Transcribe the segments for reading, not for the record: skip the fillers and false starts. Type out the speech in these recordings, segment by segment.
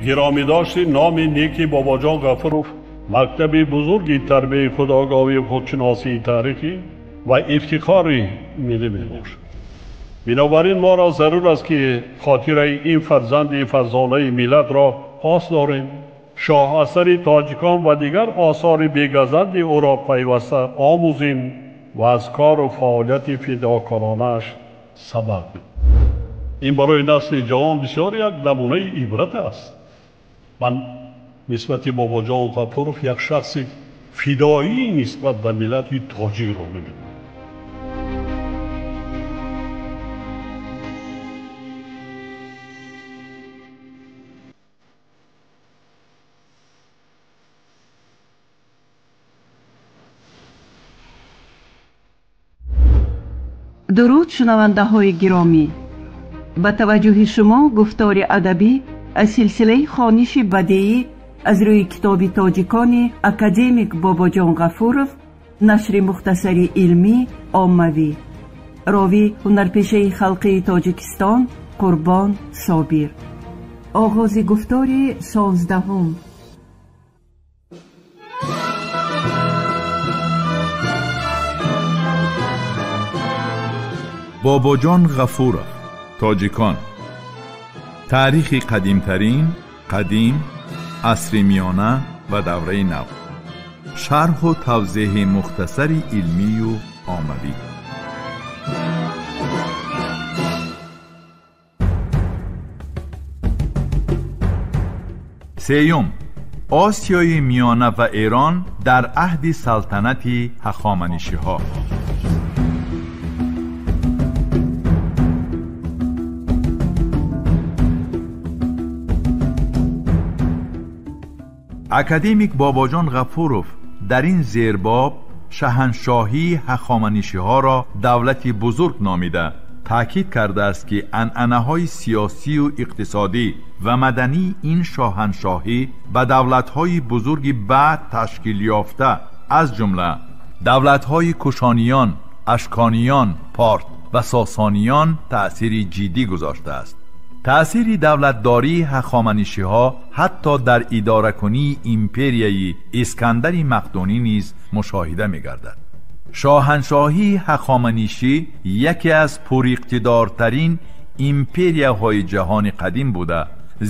Гиромӣ дошти номи неки Бобоҷон Ғафуров мактаби бузурги тарбияи худогоҳӣ, худшиносии таърихӣ ва ифтихори миллӣ мебошад. Бинобар ин моро зарур аст, ки хотираи ин фарзанди фарзонаи миллатро пос дорем, шоҳасари тоҷикон ва дигар осори бегазанди ӯро пайваста омӯзем ва аз кору фаъолияти фидокоронааш сабақ бигирем. Ин барои насли ҷавон бисёр як намунаи ибрат аст. Ман нисбати Бобоҷон Ғафуров як шахси фидоӣ нисбат ба миллати тоҷикро мебинам. Дуруд, шунавандаҳои гиромӣ! Ба таваҷҷӯҳи шумо гуфтори адабӣ аз силсилаи хониши бадеӣ аз рӯи китоби тоҷикони академик Бобоҷон Ғафуров, нашри мухтасари илмӣ оммавӣ. Ровӣ ҳунарпешаи халқии Тоҷикистон Қурбон Собир. Оғози гуфтори 16-ум. Бобоҷон Ғафуров, тоҷикон. Таърихи қадимтарин, қадим, асри миёна ва давраи нав. Шарҳу тавзеҳи мухтасари илмию оммавӣ. Сеюм, Осиёи Миёна ва Эрон дар аҳди салтанати ҳахоманишиҳо. Академик Бобоҷон Ғафуров дар ин зербоб шаҳаншоҳии ҳахоманишиҳоро давлати бузург номида таъкид кардааст, ки анъанаҳои сиёсию иқтисодӣ ва мадании ин шоҳаншоҳӣ ба давлатҳои бузурги баъд ташкил ёфта, аз ҷумла давлатҳои кушониён, ашкониён, порт ва сосониён таъсири ҷиддӣ гузоштааст. Таъсири давлатдории ҳахоманишиҳо ҳатто дар идоракунии империяи Искандари Мақдунӣ низ мушоҳида мегардад. Шоҳаншоҳии ҳахоманишӣ яке аз пуриқтидортарин империяҳои ҷаҳони қадим буда,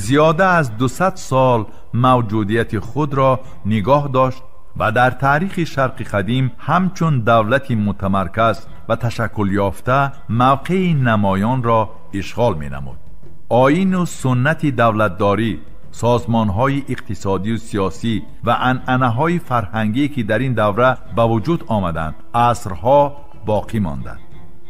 зиёда аз 200 сол мавҷудияти худро нигоҳ дошт ва дар таърихи шарқи қадим ҳамчун давлати мутамарказ ва ташаккулёфта мавқеи намоёнро ишғол менамуд. Оину суннати давлатдорӣ, созмонҳои иқтисодию сиёсӣ ва анъанаҳои фарҳангие ки дар ин давра ба вуҷуд омаданд, асрҳо боқӣ монданд.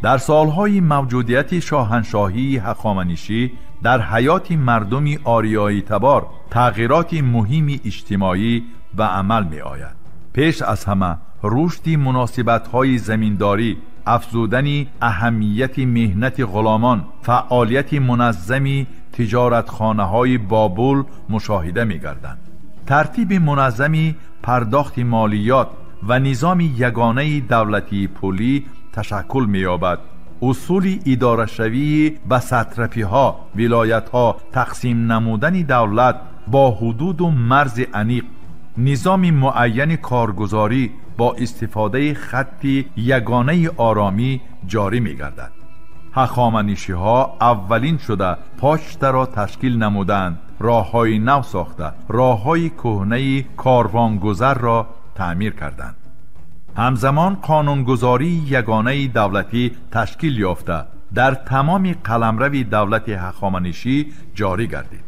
Дар солҳои мавҷудияти шоҳаншоҳии ҳахоманишӣ дар ҳаёти мардуми ориёитабор тағйироти муҳими иҷтимоӣ ба амал меояд. Пеш аз ҳама рушди муносибатҳои заминдорӣ, афзудани аҳамияти меҳнати ғуломон, фаъолияти муназзами тиҷоратхонаҳои Бобул мушоҳида мегарданд. Тартиби муназзами пардохти молиёт ва низоми ягонаи давлатии пулӣ ташаккул меёбад. Усули идорашавии ба сатрапиҳо, вилоятҳо тақсим намудани давлат бо ҳудуду марзи аниқ, низоми муайяни коргузорӣ бо истифодаи хатти ягонаи оромӣ ҷорӣ мегардад. Ҳахоманишиҳо аввалин шуда почтаро ташкил намуданд, роҳҳои нав сохта, роҳҳои кӯҳнаи корвонгузарро таъмир карданд. Ҳамзамон қонунгузории ягонаи давлатӣ ташкил ёфта дар тамоми қаламрави давлати ҳахоманишӣ ҷорӣ гардид.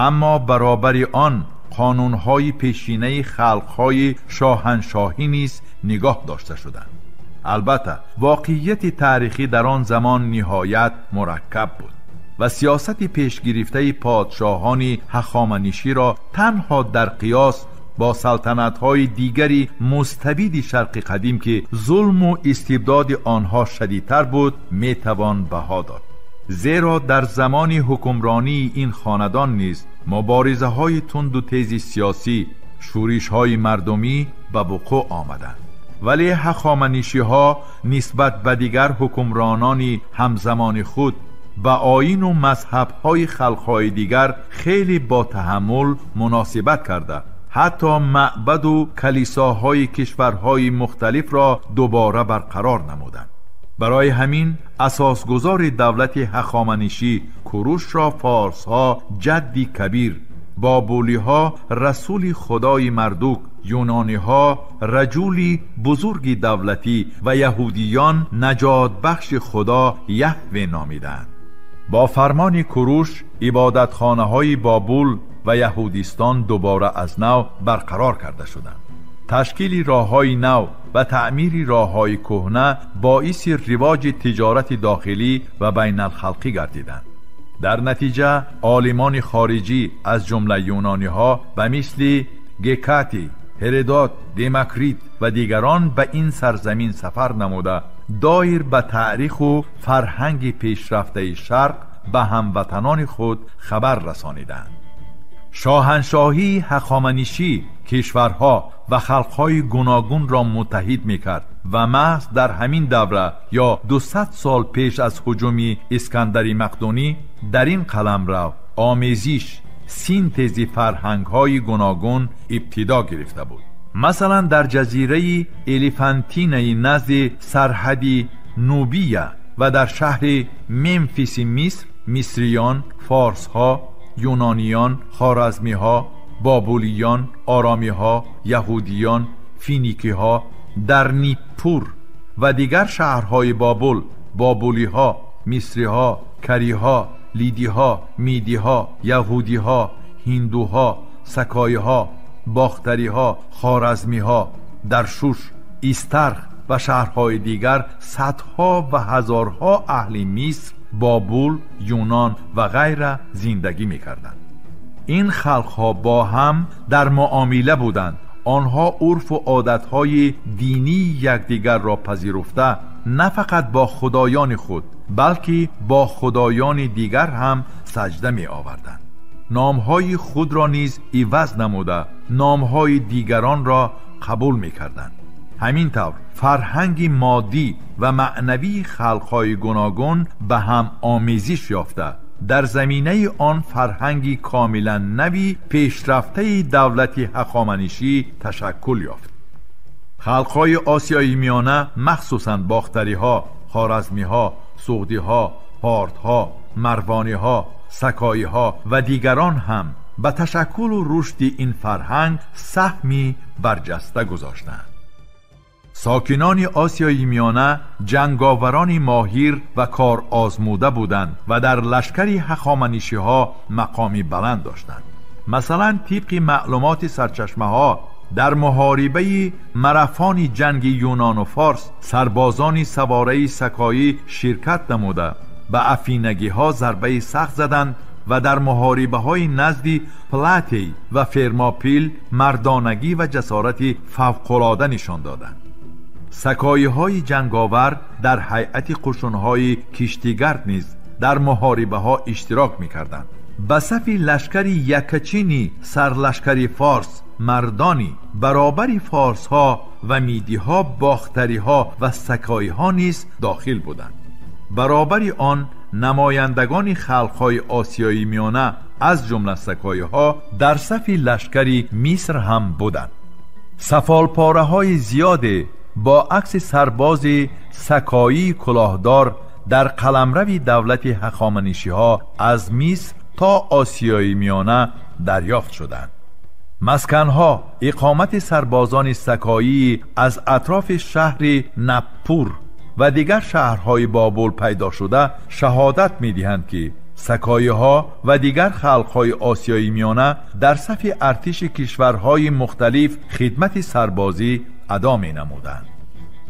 Аммо баробари он қонунҳои пешинаи халқҳои шоҳаншоҳӣ низ нигоҳ дошта шуданд. Албатта воқеияти таърихӣ дар он замон ниҳоят мураккаб буд ва сиёсати пешгирифтаи подшоҳони ҳахоманиширо танҳо дар қиёс бо салтанатҳои дигари мустабиди шарқи қадим, ки зулму истибдоди онҳо шадидтар буд, метавон баҳо дод. Зеро дар замони ҳукмронии ин хонадон низ муборизаҳои тунду тези сиёсӣ, шӯришҳои мардумӣ ба вуқӯъ омаданд. Вале ҳахоманишиҳо нисбат ба дигар ҳукмронони ҳамзамони худ به آیین و مذهب‌های خلق‌های دیگر خیلی با تحمل مناسبت کرده، حتی معبد و کلیساهای کشورهای مختلف را دوباره برقرار نمودند. برای همین اساسگذار دولت هخامنشی کوروش را فارس‌ها جدی کبیر، بابولی‌ها رسول خدای مردوک، یونانی‌ها رجولی بزرگ دولتی و یهودیان نجات بخش خدا یهوه نامیدند. با فرمان کوروش عبادتخانه‌های بابل و یهودیستان دوباره از نو برقرار کرده شدند. تشکیل راه‌های نو و تعمیر راه‌های کهنه باعث رواج تجارت داخلی و بین الخلقی گردیدند. در نتیجه عالمان خارجی از جمله یونانی‌ها به مثل گکاتی، هرودوت، دموکریت و دیگران به این سرزمین سفر نموده، دایر به تاریخ و فرهنگ پیشرفته شرق به هموطنان خود خبر رسانیدند. شاهنشاهی هخامنشی کشورها و خلقهای گوناگون را متحد میکرد و محض در همین دوره یا 200 سال پیش از هجوم اسکندر مقدونی در این قلمرو آمیزش سینتز فرهنگ‌های گوناگون ابتدا گرفته بود. مثلا در جزیره الیفانتینه نزد سرحد نوبیه و در شهر ممفیس مصر، مصریان، فارس‌ها، یونانیان، خوارزمی‌ها، بابولیان، آرامی‌ها، یهودیان، فینیکی‌ها، در نیپور و دیگر شهرهای بابل، بابولی‌ها، مصری‌ها، کری‌ها، لیدی‌ها، میدی‌ها، یهودی‌ها، هندوها، سکایی‌ها، باختری‌ها، خوارزمی‌ها، در شوش، ایسترخ و شهرهای دیگر صدها و هزارها اهل مصر، بابل، یونان و غیره زندگی می‌کردند. این خلق‌ها با هم در معامله بودند. آنها عرف و عادت‌های دینی یکدیگر را پذیرفته، نه فقط با خدایان خود بلکه با خدایان دیگر هم سجده می آوردند. نامهای خود را نیز عوض نموده، نامهای دیگران را قبول می کردند. همینطور فرهنگ مادی و معنوی خلقهای گوناگون به هم آمیزش یافته، در زمینه آن فرهنگی کاملا نوی پیشرفته دولت هخامنشی تشکل یافت. خلقهای آسیای میانه مخصوصا باختری‌ها، خوارزمی‌ها، سغدی‌ها، پارت‌ها، مروانی‌ها، سکایی‌ها و دیگران هم به تشکل و رشد این فرهنگ سهمی برجسته گذاشتند. ساکنان آسیای میانه جنگاوران ماهر و کار آزموده بودند و در لشکر هخامنشی‌ها مقامی بلند داشتند. مثلا طبق معلومات سرچشمه ها در محاربه مرفان جنگ یونان و فارس سربازان سواره سکایی شرکت نموده به افینگی ها ضربه سخت زدند و در محاربه های نزد پلاتی و فرماپیل مردانگی و جسارت فوق‌العاده نشان دادند. سکایی های جنگاور در هیئت قشون های کشتیگرد نیز در محاربه ها اشتراک می کردند. به صف لشکر یکچینی سرلشکر فارس مردانی برابر فارس ها و میدی ها، باختری ها و سکایی ها نیز داخل بودند. برابر آن نمایندگان خلق های آسیایی میانه از جمله سکایی ها در صف لشکر مصر هم بودند. سفالپاره های زیاد با عکس سرباز سکایی کلاهدار در قلمرو دولت هخامنشی ها از مصر تا آسیای میانه دریافت شدند. مسکنها اقامت سربازان سکایی از اطراف شهر نپور و دیگر شهرهای بابل پیدا شده شهادت می‌دهند که سکایی ها و دیگر خلقهای آسیای میانه در صف ارتش کشورهای مختلف خدمت سربازی ادا می نمودند.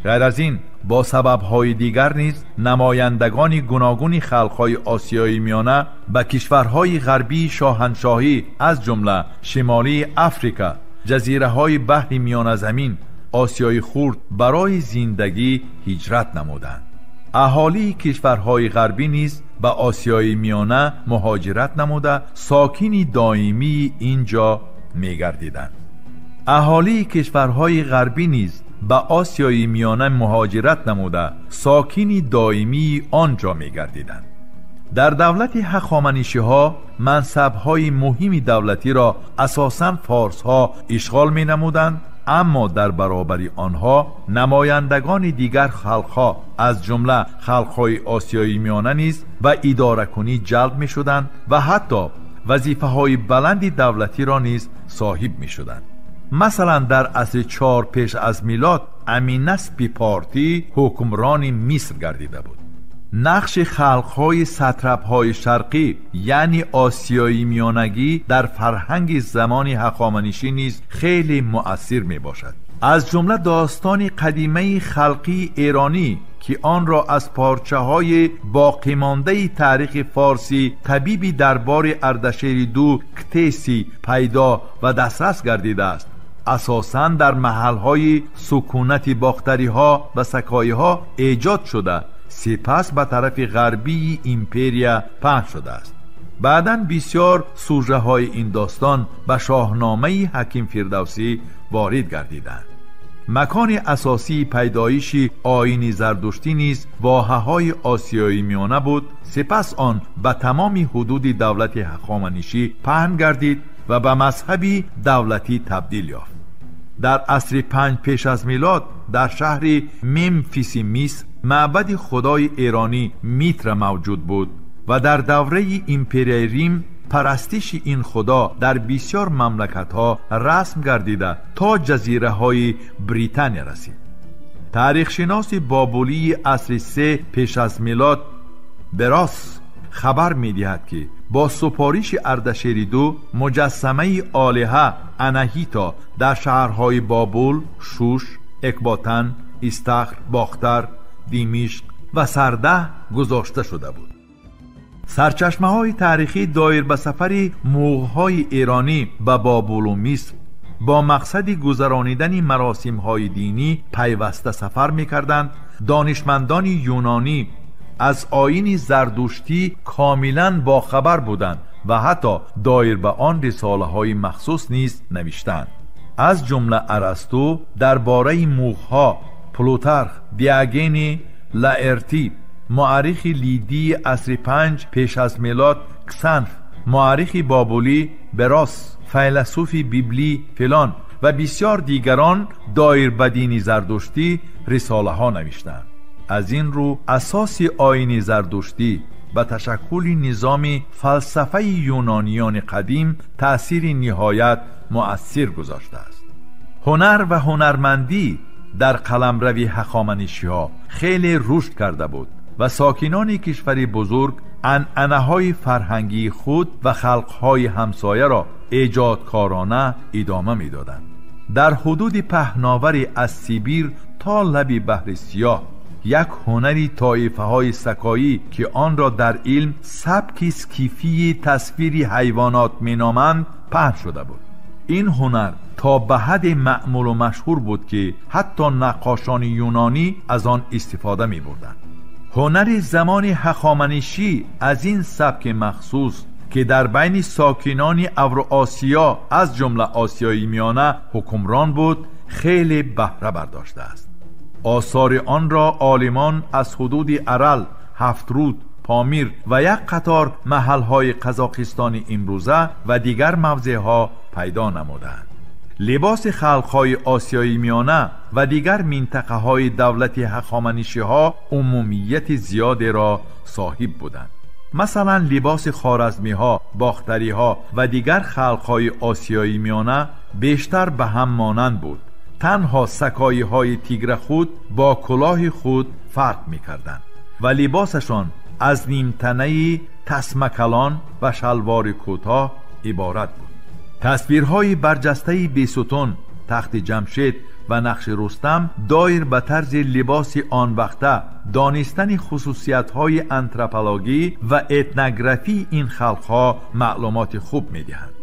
غیر از این با سببهای دیگر نیز نمایندگان گوناگون خلقهای آسیای میانه به کشورهای غربی شاهنشاهی از جمله شمالی افریقا، جزیره های بحر میانه زمین، آسیای خرد برای زندگی هجرت نمودند. اهالی کشورهای غربی نیز به آسیای میانه مهاجرت نموده ساکن دائمی اینجا می‌گردیدند. اهالی کشورهای غربی نیز به آسیای میانه مهاجرت نموده ساکن دائمی آنجا می‌گردیدند. Дар давлати ҳахоманишиҳо мансабҳои муҳими давлатиро асосан форсҳо ишғол менамуданд, аммо дар баробари онҳо намояндагони дигар халқҳо аз ҷумла халқҳои Осиёи Миёна низ ба идоракунӣ ҷалб мешуданд ва ҳатто вазифаҳои баланди давлатиро низ соҳиб мешуданд. Масалан, дар асри 4 пеш аз милод Аминаспи Партӣ ҳукмрони Миср гардида буд. Нақши халқҳои сатрапҳои шарқӣ, яъне Осиёи Миёнагӣ, дар фарҳанги замони ҳахоманишӣ низ хеле муассир мебошад. Аз ҷумла достони қадимаи халқии эронӣ ки онро аз парчаҳои боқимондаи таърихи форсӣ табиби дарбори Ардашери ду Ктеси пайдо ва дастрас гардидааст, асосан дар маҳалҳои сукунати бохтариҳо ва сакоиҳо эҷод шуда, сипас ба тарафи ғарбии империя паҳн шудааст. Баъдан бисёр сужаҳои ин достон ба шоҳномаи ҳаким Фирдавсӣ ворид гардиданд. Макони асосии пайдоиши оини зардуштӣ низ воҳаҳои Осиёи Миёна буд. Сипас он ба тамоми ҳудуди давлати ҳахоманишӣ паҳн гардид ва ба мазҳаби давлатӣ табдил ёфт. Дар асри 5 пеш аз милод дар шаҳри Мемфиси Миср маъбади худои эронӣ Митра мавҷуд буд ва дар давраи империяи Рим парастиши ин худо дар бисёр мамлакатҳо расм гардида то ҷазираҳои Британия расид. Таърихшиноси бобулии асри 3 пеш аз милод Берос хабар медиҳад, ки бо супориши Ардашери ду муҷассамаи олиҳа Анаҳито дар шаҳрҳои Бобул, Шуш, Экботан, Истахр, Бохтар, Димишқ ва Сардаҳ гузошта шуда буд. Сарчашмаҳои таърихӣ доир ба сафари муғҳои эронӣ ба Бобулу Миср бо мақсади гузаронидани маросимҳои динӣ пайваста сафар мекарданд. Донишмандони юнонӣ аз оини зардуштӣ комилан бохабар буданд ва ҳатто доир ба он рисолаҳои махсус низ навиштанд. Аз ҷумла Арасту дар бораи муғҳо, Плутарх, Диогени Лаэртӣ, муаррихи лидии асри 5 пеш аз милод Ксанф, муаррихи бобулӣ Берос, файласуфи библӣ филон ва бисёр дигарон доир ба дини зардуштӣ рисолаҳо навиштанд. Аз ин рӯ асоси оини зардуштӣ ба ташаккули низоми фалсафаи юнониёни қадим таъсири ниҳоят муассир гузоштааст. Ҳунар ва ҳунармандӣ дар қаламрави ҳахоманишиҳо хеле рушд карда буд ва сокинони кишвари бузург анъанаҳои фарҳангии худ ва халқҳои ҳамсояро эҷодкорона идома медоданд. Дар ҳудуди паҳновари аз Сибир то лаби баҳри Сиёҳ як ҳунари тоифаҳои сакоӣ ки онро дар илм сабки скифии тасвири ҳайвонот меноманд паҳн шуда буд. Ин ҳунар то ба ҳадде маъмулу машҳур буд, ки ҳатто наққошони юнонӣ аз он истифода мебурданд. Ҳунари замони ҳахоманишӣ аз ин сабки махсус ки дар байни сокинони Авроосиё аз ҷумла Осиёи Миёна ҳукмрон буд, хеле баҳра бардоштааст. Осори онро олимон аз ҳудуди Арал, Ҳафтруд, Помир ва як қатор маҳалҳои Қазоқистони имрӯза ва дигар мавзеъҳо пайдо намуданд. Либоси халқҳои Осиёи Миёна ва дигар минтақаҳои давлати ҳахоманишиҳо умумияти зиёдеро соҳиб буданд. Масалан, либоси хоразмиҳо, бохтариҳо ва дигар халқҳои Осиёи Миёна бештар ба ҳам монанд буд. Танҳо сакоиҳои тигра худ бо кулоҳи худ фарқ мекарданд ва либосашон аз нимтанаи тасмакалон ва шалвори кӯтоҳ иборат буд. Тасвирҳои барҷастаи Бесутун, тахти Ҷамшед ва нақши Рустам доир ба тарзи либоси он вақта, донистани хусусиятҳои антропологӣ ва этнографии ин халқҳо маълумоти хуб медиҳанд.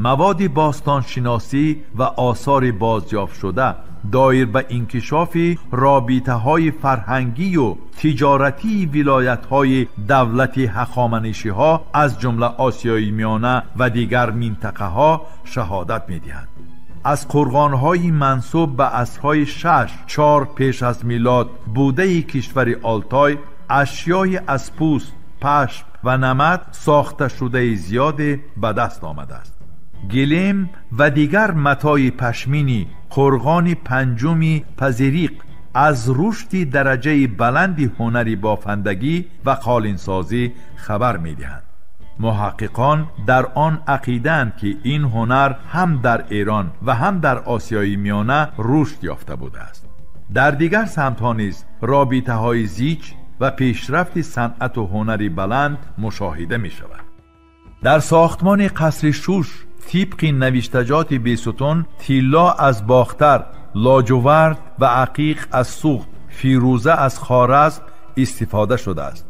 Маводи бостоншиносӣ ва осори бозёфтшуда доир ба инкишофи робитаҳои фарҳангию тиҷоратии вилоятҳои давлати ҳахоманишиҳо аз ҷумла Осиёи Миёна ва дигар минтақаҳо шаҳодат медиҳанд. Аз қурғонҳои мансуб ба асрҳои 6-4 пеш аз милод будаи кишвари Олтой ашёи аз пӯст, пашм ва намад сохта шудаи зиёде ба даст омадааст. Гилем ва дигар матои пашмини қурғони панҷуми Пазириқ аз рушди дараҷаи баланди ҳунари бофандагӣ ва қолинсозӣ хабар медиҳанд. Муҳаққиқон дар он ақидаанд, ки ин ҳунар ҳам дар Эрон ва ҳам дар Осиёи Миёна рушд ёфта будааст. Дар дигар самтҳо низ робитаҳои зич ва пешрафти санъату ҳунари баланд мушоҳида мешавад. Дар сохтмони қасри Шуш тибқи навиштаҷоти Бесутун тилло аз Бохтар, лоҷувард ва ақиқ аз Суғд, фирӯза аз Хоразм истифода шудааст.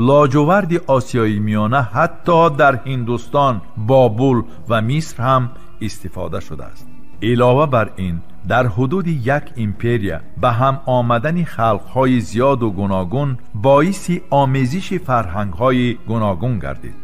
Лоҷуварди Осиёи Миёна ҳатто дар Ҳиндустон, Бобул ва Миср ҳам истифода шудааст. Илова бар ин, дар ҳудуди як империя ба ҳам омадани халқҳои зиёду гуногун боиси омезиши фарҳангҳои гуногун гардид.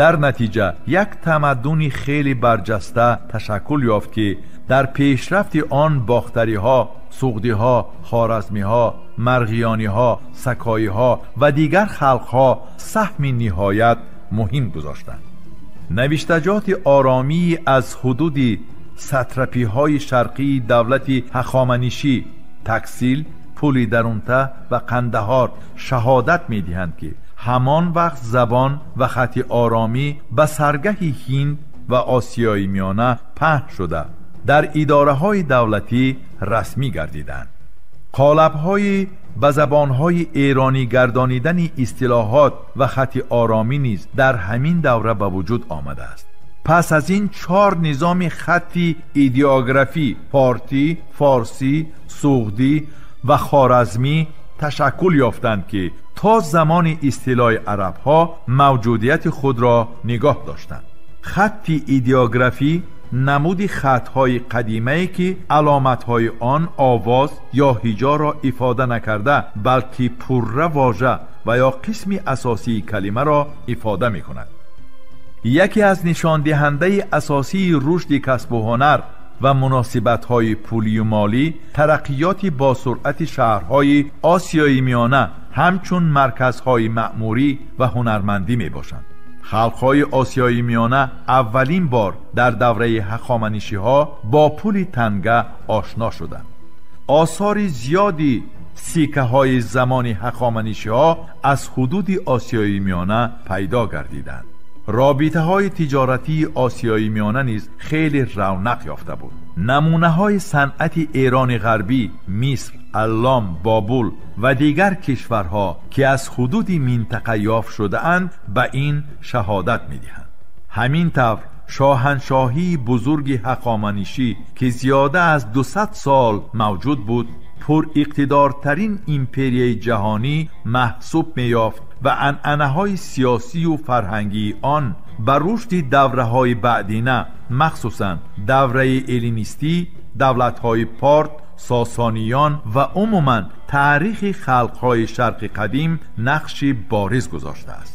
Дар натиҷа як тамаддуни хеле барҷаста ташаккул ёфт, ки дар пешрафти он бохтариҳо, суғдиҳо, хоразмиҳо, марғиёниҳо, сакоиҳо ва дигар халқҳо саҳми ниҳоят муҳим гузоштанд. Навиштаҷоти оромии аз ҳудуди сатрапиҳои шарқии давлати ҳахоманишӣ, Таксил, Пули Дарунта ва Қандаҳор шаҳодат медиҳанд, ки ҳамон вақт забон ва хати оромӣ ба саргаҳи Ҳинд ва Осиёи Миёна паҳн шуда, дар идораҳои давлатӣ расмӣ гардиданд. Қолабҳои ба забонҳои эронӣ гардонидани истилоҳот ва хати оромӣ низ дар ҳамин давра ба вуҷуд омадааст. Пас аз ин чор низоми хати идеографӣ портӣ, форсӣ, суғдӣ ва хоразмӣ ташаккул ёфтанд, ки то замони истилои арабҳо мавҷудияти худро нигоҳ доштанд. Хатти идеографӣ намуди хатҳои қадимае, ки аломатҳои он овоз ё ҳиҷоро ифода накарда, балки пурра вожа ва ё қисми асосии калимаро ифода мекунад. Яке аз нишондиҳандаи асосии рушди касбу ҳунар ва муносибатҳои пулию молӣ тараққиёти бо суръати шаҳрҳои Осиёи Миёна ҳамчун марказҳои маъмурӣ ва ҳунармандӣ мебошанд. Халқҳои Осиёи Миёна аввалин бор дар давраи ҳахоманишиҳо бо пули танга ошно шуданд. Осори зиёди сикаҳои замони ҳахоманишиҳо аз ҳудуди Осиёи Миёна пайдо гардиданд. Робитаҳои тиҷоратии Осиёи Миёна низ хеле равнақ ёфта буд. Намунаҳои санъати Эрони Ғарбӣ, Миср, Аллом, Бобул ва дигар кишварҳо, ки аз ҳудуди минтақа ёфт шудаанд, ба ин шаҳодат медиҳанд. Ҳамин тавр шоҳаншоҳии бузурги ҳахоманишӣ, ки зиёда аз 200 сол мавҷуд буд, пуриқтидортарин империяи ҷаҳонӣ маҳсуб меёфт ва анъанаҳои сиёсию фарҳангии он ба рушди давраҳои баъдина, махсусан давраи эллинистӣ, давлатҳои Порт, Сосониён ва умуман таърихи халқҳои Шарқи Қадим нақши бориз гузоштааст.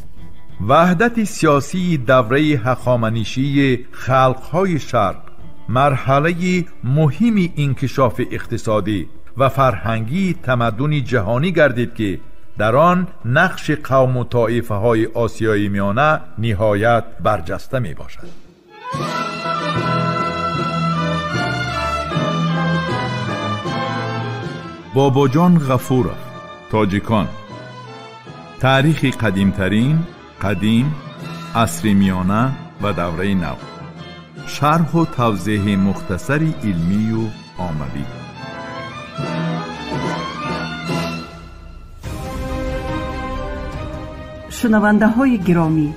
Ваҳдати сиёсии давраи ҳахоманишии халқҳои Шарқ марҳалаи муҳими инкишофи иқтисодӣ ва фарҳангии тамаддуни ҷаҳонӣ гардид, ки дар он нақши қавму тоифаҳои Осиёи Миёна ниҳоят барҷаста мебошад. Бобоҷон Ғафуров, Тоҷикон. Таърихи қадимтарин, қадим, асри миёна ва давраи нав. Шарҳу тавзеҳи мухтасари илмию оммавӣ. Шунавандаҳои гиромӣ,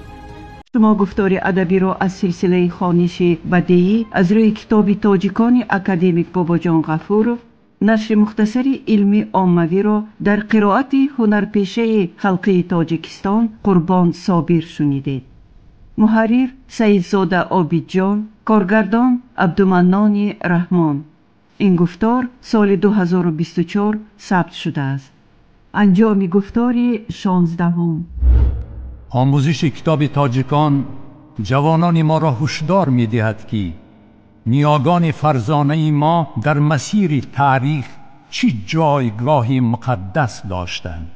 шумо гуфтори адабиро аз силсилаи хониши бадеӣ аз рӯи китоби тоҷикони академик Бобоҷон Ғафуров нашри мухтасари илми оммавиро дар қироати ҳунарпешаи халқии Тоҷикистон Қурбон Собир шунидед. Муҳаррир Саидзода Обидҷон, коргардон Абдуманнони Раҳмон. Ин гуфтор соли 2024 сабт шудааст. Анҷоми гуфтори 16. Омӯзиши китоби тоҷикон ҷавонони моро ҳушдор медиҳад, ки ниёгони фарзонаи мо дар масири таърих чӣ ҷойгоҳи муқаддас доштанд.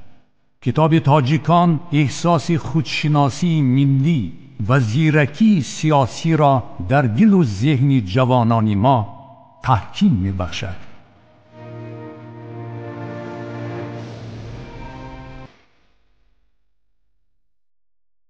Китоби тоҷикон эҳсоси худшиносии миллӣ ва зиракии сиёсиро дар дилу зеҳни ҷавонони мо таҳким мебахшад.